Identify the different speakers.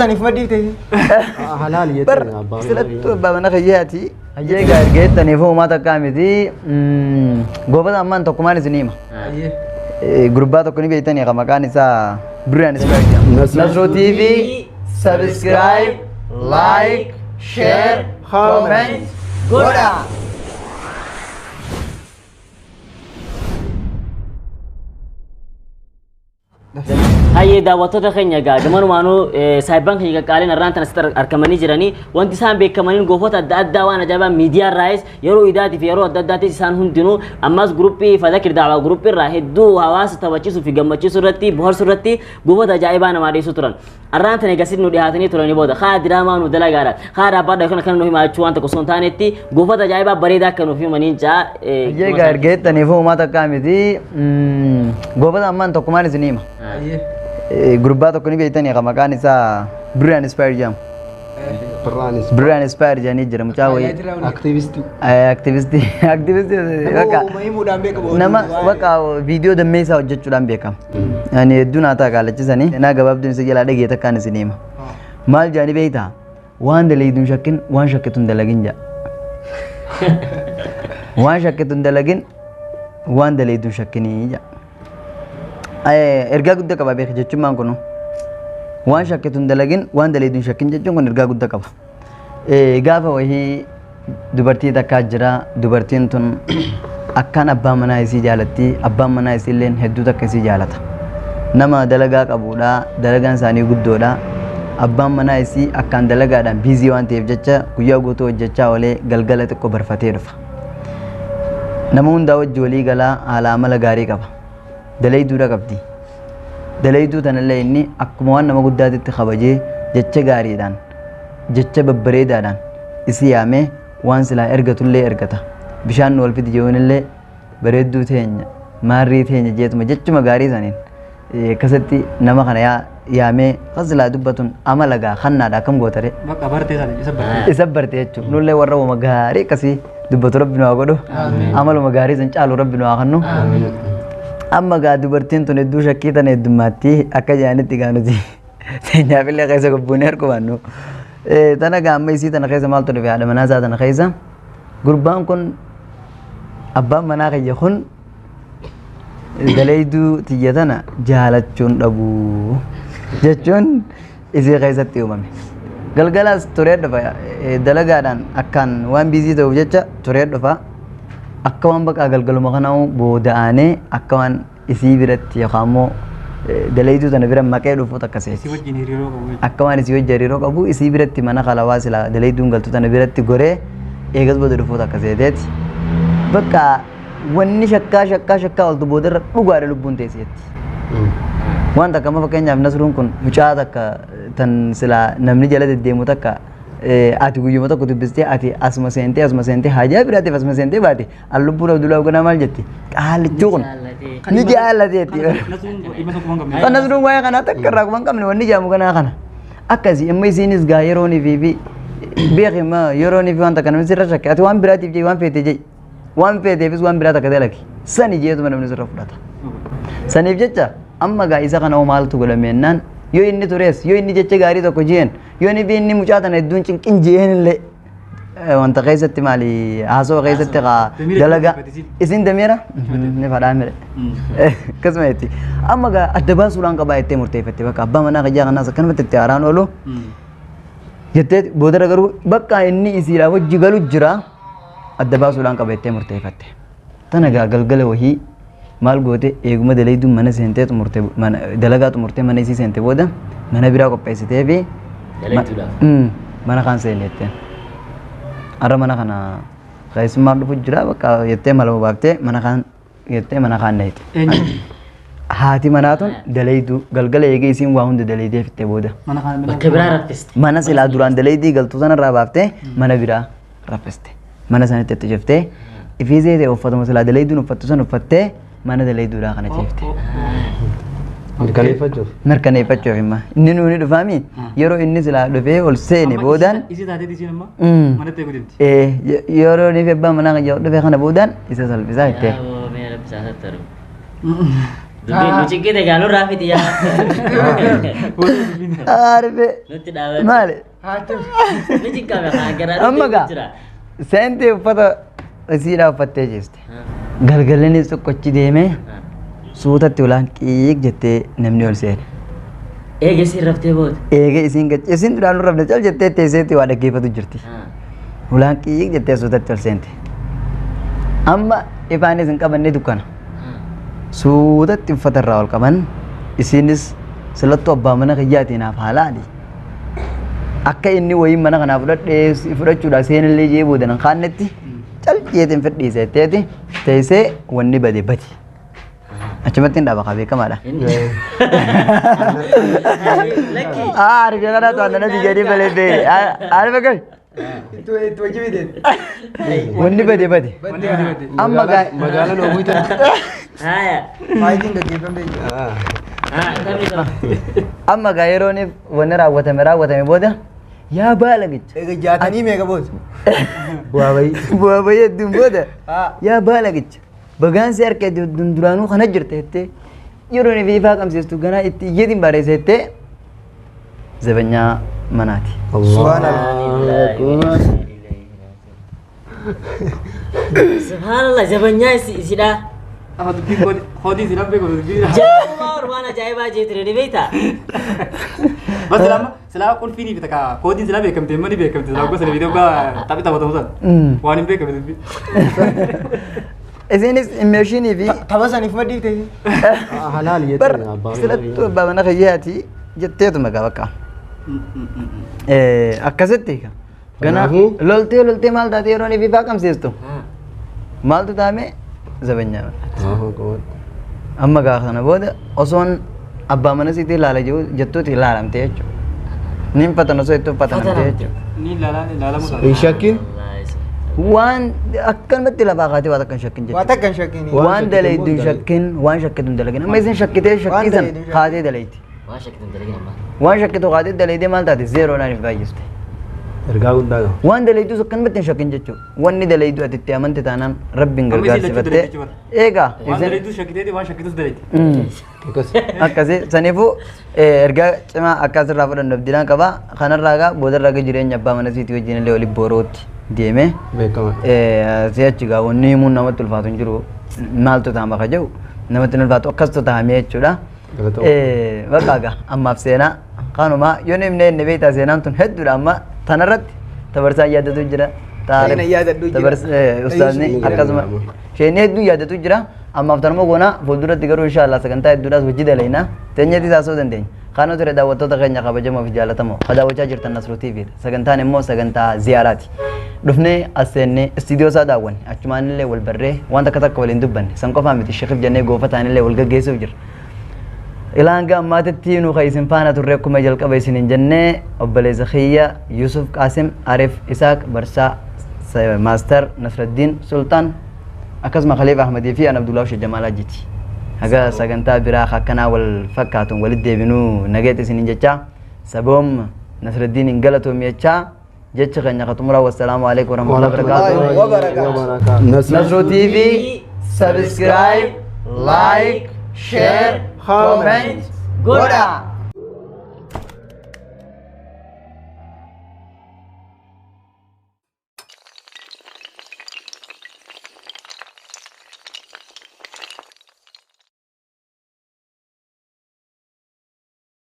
Speaker 1: Saniif maddiif ta'e.
Speaker 2: Halaali
Speaker 3: Bar
Speaker 2: jettee abbaa.
Speaker 3: silattuu abbaa mana kiyyaati. Hayyee egaa erga jettaniif uumaa takkaa miti. Goofata ammaan tokkumaan isin hima. Gurbaa tokko ni beektanii kan maqaan isaa Birraan Ismail jedhama.
Speaker 2: Nasruu
Speaker 3: Nasruu TV subscribe, like, share, comment godha.
Speaker 4: Hayyee daawwattoota keenya egaa gamanumaanuu saayibbaan keenya qaqqaaliin har'aan tana asitti argamanii jiranii wanti isaan beekamaniin gofoota adda addaa waan ajaa'ibaa miidiyaa irraayis yeroo idaatii fi yeroo adda addaatis isaan hundinuu ammas guruppii fadakir daawaa guruppii irraa hedduu hawaasa taphachiisuu fi gammachiisuu irratti bohaarsuu irratti gofoota ajaa'ibaa namaa dhiyeessuu turan. Har'aan tana egaa nu dhiyaatanii turanii booda haa diraamaa nu dalagaadha haa dhaabbaadha yookaan akkana nu himaa jechuu waan tokko osoo hin taanetti gofoota ajaa'ibaa bareedaa akka nuuf himaniin jaa.
Speaker 3: Hayyee egaa erga jettaniif uumaa takkaa miti. Goofata ammaan tokkumaan isin hima. Gurbaa tokko ni beektanii kan maqaan isaa Birraan Inspire jedhama.
Speaker 2: Birraanis.
Speaker 3: Birraan Inspire jedhanii jira mucaa wayii.
Speaker 2: Aktiivistii.
Speaker 3: Aktivistii aktivistii bakka
Speaker 1: Himuudhaan beekamu.
Speaker 3: nama bakka viidiyoo dammeessaa hojjechuudhaan beekama. Ani hedduu naa ta'a kaalachisanii naa gabaabduun isa jalaa dhagee takkaan isin hima. Maal jedhanii beektaa? Waan dalagitu hin shakkin waan shakkitu hin dalagin jedha. Waan shakkitu hin dalagin waan dalagitu hin shakkinii jedha. Ergaa guddaa qaba beeki jechuun kun. Waan shakkitu hin dalagin waan dalagitu hin shakkin jechuun kun ergaa guddaa qaba. Gaafa wayii dubartii takkaa jira dubartiin tun akkaan abbaa manaa isii jaalatti abbaan manaa isii illeen hedduu takka isii jaalata. Nama dalagaa qabuudha dalagaan isaanii guddoodha. Abbaan manaa isii akkaan dalagaadhaan biizii waan ta'eef jecha guyyaa guutuu hojjechaa oolee galgala xiqqoo barfatee dhufa. Nama hundaa wajji walii galaa haala amala gaarii qaba. Dalayduudha qabdi. Dalayduu tanallee inni akkuma waan nama guddaatitti kabajee jecha gaariidhaan jecha babbareedaadhaan isii yaamee waan silaa ergatullee ergata. Bishaan nu wal fidi jechuunillee bareedduu teenya maarrii teenya jeetuma jechuma gaarii saniin akkasitti nama kana yaamee kan silaa dubbatun amala gaa kannaadha akkam gootare.
Speaker 1: Bakka bartee sana isa bartee.
Speaker 3: Isa barte jechuudha. Nullee warra uuma gaarii akkasii dubbatu rabbi nu haa godhu. Amaluma gaarii san caalu rabbi nu haa kennu. Amma gaa dubartiin tun hedduu shakkii tana heddummaatti akka jedhanitti gaa nuti teenyaafillee keessa gobbuunee harkumaannu. Tana gaa amma isii tana keessa maaltu dhufe haadha manaa isaa tana keessa gurbaan kun abbaan manaa kiyya kun dalayduu tiyya tana jaalachuun dhabu jechuun isii keessatti uumame. Galgalaas turee dhufa dalagaadhaan akkaan waan biizii ta'uuf jecha turee dhufa akka waan baqaa galgaluma kanaa booda'anee akka waan isii biratti yookaan immoo dalayduu tana bira maqee dhufu takka
Speaker 1: Isii
Speaker 3: seeti.
Speaker 1: wajjin hiriiroo qabu jechuudha.
Speaker 3: Akka waan isii wajji hariiroo qabu isii biratti mana kalawaa silaa dalayduun galtu tana biratti goree eegas booda dhufuu takka seeteeti. Bakka wanni shakkaa shakkaa shakkaa oltu boodarra dhugaadha lubbuun teessi jetti. Waan takka amma fakkeenyaaf Nasruun kun mucaa takka tan silaa namni jala deddeemu takka ati guyyuma tokko dubbistee ati asuma seentee asuma seentee haajaa biraatiif asuma seentee baate an lubbuun Abdullaa Hoogganaa maal jetti? Qaalichuu kun ni jaallateetti.
Speaker 1: Nasuun dhimma tokko hin qabne.
Speaker 3: Kan Nasruun waa'ee kanaa takka irraa quban qabne wanni jaamu kanaa kana. Akkasii amma isiinis gaa yeroonii fi beeki amma yeroonii fi waan takka namni sirra shakke ati waan biraatiif jee waan feete jee waan feeteefis waan biraa takka dalagi sani jeetuma namni sirra fudhata. Saniif jecha amma gaa isa kana hoo maaltu godhameennaan yoo inni turees yoo inni jecha gaarii tokko jeen yoo inni fi inni mucaa tana hedduun cinqin jeen illee wanta keessatti maali haasawaa keessatti kaa
Speaker 1: Damiira
Speaker 3: dalagaa
Speaker 1: itti
Speaker 3: isin damiira ni fadhaa mire akkasuma jetti amma gaa adda baasuudhaan qabaa jettee murteeffatte bakka abbaa manaa kiyyaa kanaas akkanumatti itti haaraan oolu jettee boodara garuu bakka inni isiidhaa wajji galu jira adda baasuudhaan qaba jettee murteeffatte. Tana gaa galgala wahii maal goote eeguma dalayduun mana seentee xumurte mana dalagaa xumurtee mana isii seente booda mana biraa qopheessitee fi
Speaker 4: Dalayduudhaaf.
Speaker 3: Mana kaan seene jetteen. Har'a mana kana keessummaan dhufu jira bakka jettee malama baaftee mana kaan jettee mana kaan dhayite.
Speaker 1: Eenyu?
Speaker 3: Haati manaa tun dalayduu galgala eegee isiin waa hunda dalaydee fixxe booda.
Speaker 1: Mana kana
Speaker 4: Bakka biraa raffiste.
Speaker 3: Mana silaa duraan dalaydii galtuu sanarraa baaftee mana biraa raffiste. Mana sanitti itti cuftee ifii seete uffatuma silaa dalayduun uffattu san uffattee mana dalayduudhaa kana ceefte.
Speaker 2: Mirkaneeffachuuf.
Speaker 3: Mirkaneeffachuuf imma. Inni nuuni dhufaami yeroo inni silaa dhufee ol seene boodaan
Speaker 1: Isii taatee isiin amma manatti eeguu deemti.
Speaker 3: Yeroo inni fi abbaan manaa kan jedhu dhufe kana boodaan isa salphisaa jettee.
Speaker 4: Yaa mee rabbi isaa sattaru. Dubbiin nu ciqqite gaa nurraa fiti yaa.
Speaker 3: Aarife.
Speaker 4: Nutti dhaabate.
Speaker 3: Maali?
Speaker 4: Ni ciqqame haa garaa
Speaker 3: Amma gaa
Speaker 4: jira.
Speaker 3: seentee uffata isiidhaa uffattee jirti. Galgalinis tokkochi deemee suutatti ulaan qiiq jettee namni ol seene.
Speaker 4: Eega isiin raftee booda.
Speaker 3: Eegee isiin gachi isiin duraan nurra cal jettee teesseetti waa dhaggeeffatu jirti. Ulaan qiiq jettee suutatti ol seente. Amma ifaanis hin qabanne dukkana. Suutatti uffata irraa ol qaban isiinis silattuu abbaa mana kiyyaatiin naaf haalaali. Akka inni wayii mana kanaa fudhadhee fudhachuudhaa seenillee jee booda nan kaannetti cal jeetiin fedhiise jetteeti teessee wanni bade bade. Achumatti hin dhaaba kaa beekamaadha.
Speaker 4: Lakki.
Speaker 3: Ariif kana to'annana si jedhii balee bee. Ariif akkami?
Speaker 2: Itti hojii fideen.
Speaker 3: Wanni bade bade.
Speaker 1: Wanni bade bade.
Speaker 3: Amma gaa
Speaker 2: Magaalaan oomuu ta'a.
Speaker 4: Haaya.
Speaker 2: Faayitiin gaggeeffamee jira.
Speaker 4: Haa taphni qaba.
Speaker 3: Amma gaa yerooniif wanni raawwatame raawwatame booda yaa baala gicha.
Speaker 2: Egaa jaatanii meeqa booda? Bu'aa bayii.
Speaker 3: Bu'aa bayii hedduun booda
Speaker 2: Haa.
Speaker 3: yaa baala gicha. Bagaan si harka duraanuu kana jirte jettee yeroon fi ifaa qabsiistu ganaa itti iyyeetiin barreesse jettee zabanyaa manaati.
Speaker 2: Subhaanallah.
Speaker 4: Subhaanallah jabanyaa isidha.
Speaker 1: Amma dubbiin koodii si lammee godhu dubbiin.
Speaker 4: Jawaar waan ajaa'ibaa jeeture ni beektaa?
Speaker 1: Bas silaa silaa qulfiin fi takka koodiin silaa beekamte immoo ni beekamte silaa gosa viidiyoo gaa taphi taphatamu sana. Waan hin beekamne dubbiin.
Speaker 3: Isinis immeeshinii fi
Speaker 2: Tapha saniif maddiifte. Halaali
Speaker 3: bar
Speaker 2: jettee abbaa
Speaker 3: silattuu abbaa mana kiyyaati jetteetuma gaa bakka. Akkasitti gana
Speaker 2: Kanaafuu?
Speaker 3: loltee loltee maal taate yeroon fi ifaa qabsiistu maaltu taame zabanyaa manaati. Amma gaa kana booda osoon abbaa mana siitii ilaala jiru jettuuti ilaalamte jechuudha. Ni uffatan osoo itti uffatamte jechuudha.
Speaker 1: Ni ilaalamu ta'a.
Speaker 2: Hin shakkin.
Speaker 3: Waan akkanumatti lafaa kaatee waan akka hin shakkin
Speaker 2: Waa
Speaker 3: jechuudha.
Speaker 2: takka hin shakkin.
Speaker 3: Waan dalaydu hin shakkin waan shakkitu hin dalagin. Amma isin shakkitee shakkisan
Speaker 2: dalaydu hin shakkin.
Speaker 3: kaatee dalayti.
Speaker 4: Waan shakkitan dalagin amma.
Speaker 3: Waan shakkitu kaatee dalaydee maal taate zeeroodhaan if baay'iste.
Speaker 2: Ergaa guddaa qaba.
Speaker 3: Waan dalaydus akkanumatti hin shakkin jechuudha. Wanni dalaydu ati itti amante taanaan rabbiin
Speaker 1: Amma isin lachuu
Speaker 3: gargaarsifattee.
Speaker 1: dalaydi jechuudha.
Speaker 3: Eegaa
Speaker 1: Waan
Speaker 3: isin
Speaker 1: dalaydus shakkiteeti waan shakkitus dalayti.
Speaker 2: Akkas.
Speaker 3: Akkasii saniifuu ergaa cimaa akkasirraa fudhannu abdiidhaan qaba. Kanarraa egaa boodarraa egaa jireenya abbaa mana siitii wajjin illee waliin boorootti deeme.
Speaker 2: Beekama.
Speaker 3: Si'achi egaa wanni himuun namatti ulfaatu hin jiru maaltu taama ka jedhu namatti hin ulfaatu akkastu taa'amee jechuudha.
Speaker 2: Galatoomaa.
Speaker 3: Bakka egaa ammaaf seenaa kanuma yoo himne inni beektaa seenaan tun hedduudha amma tanarratti tabarsaan yaaddatu jira.
Speaker 2: Seenaa yaadadhu jira.
Speaker 3: Ustaazni akkasuma isheen hedduu yaaddatu jira. Ammaaf tanuma goona fuulduratti garuu inshaallah sagantaa hedduudhaas hojii dalaynaa teenyeetis haasa'uu dandeenya. Kaanoo ture daawwattoota keenya kabajamoo fi jaallatamoo ka daawwachaa jirtan Nasruu TV dha. Sagantaan immoo sagantaa ziyaaraati. Dhufnee as seennee istiidiyoo isaa daawwanne achumaan illee wal barree waan takka takka waliin dubbanne san qofaa miti sheekif jennee goofataan illee wal gaggeessuuf jira. Ilaa hanga ammaatitti nu ka isin faana turre akkuma jalqaba isin hin jennee obboleessa kiyya Yusuf Qaasim Arif Isaaq Barsaa Maaster Nasraddiin Sultaan akkasuma Khaliif Ahmadii fi an Abdullaa Ushee Jamaal Hajjiiti. Haga sagantaa biraa akkanaa wal fakkaatuun walitti deebinuu nageetti isiniin jechaa saboom Nasraddiin hin galatoomi jechaa jecha keenya ka xumuraa wassalaamu alaikum warahmatullahi wabarakaatuh. Nasruu TV subscribe, like, share, comment godha.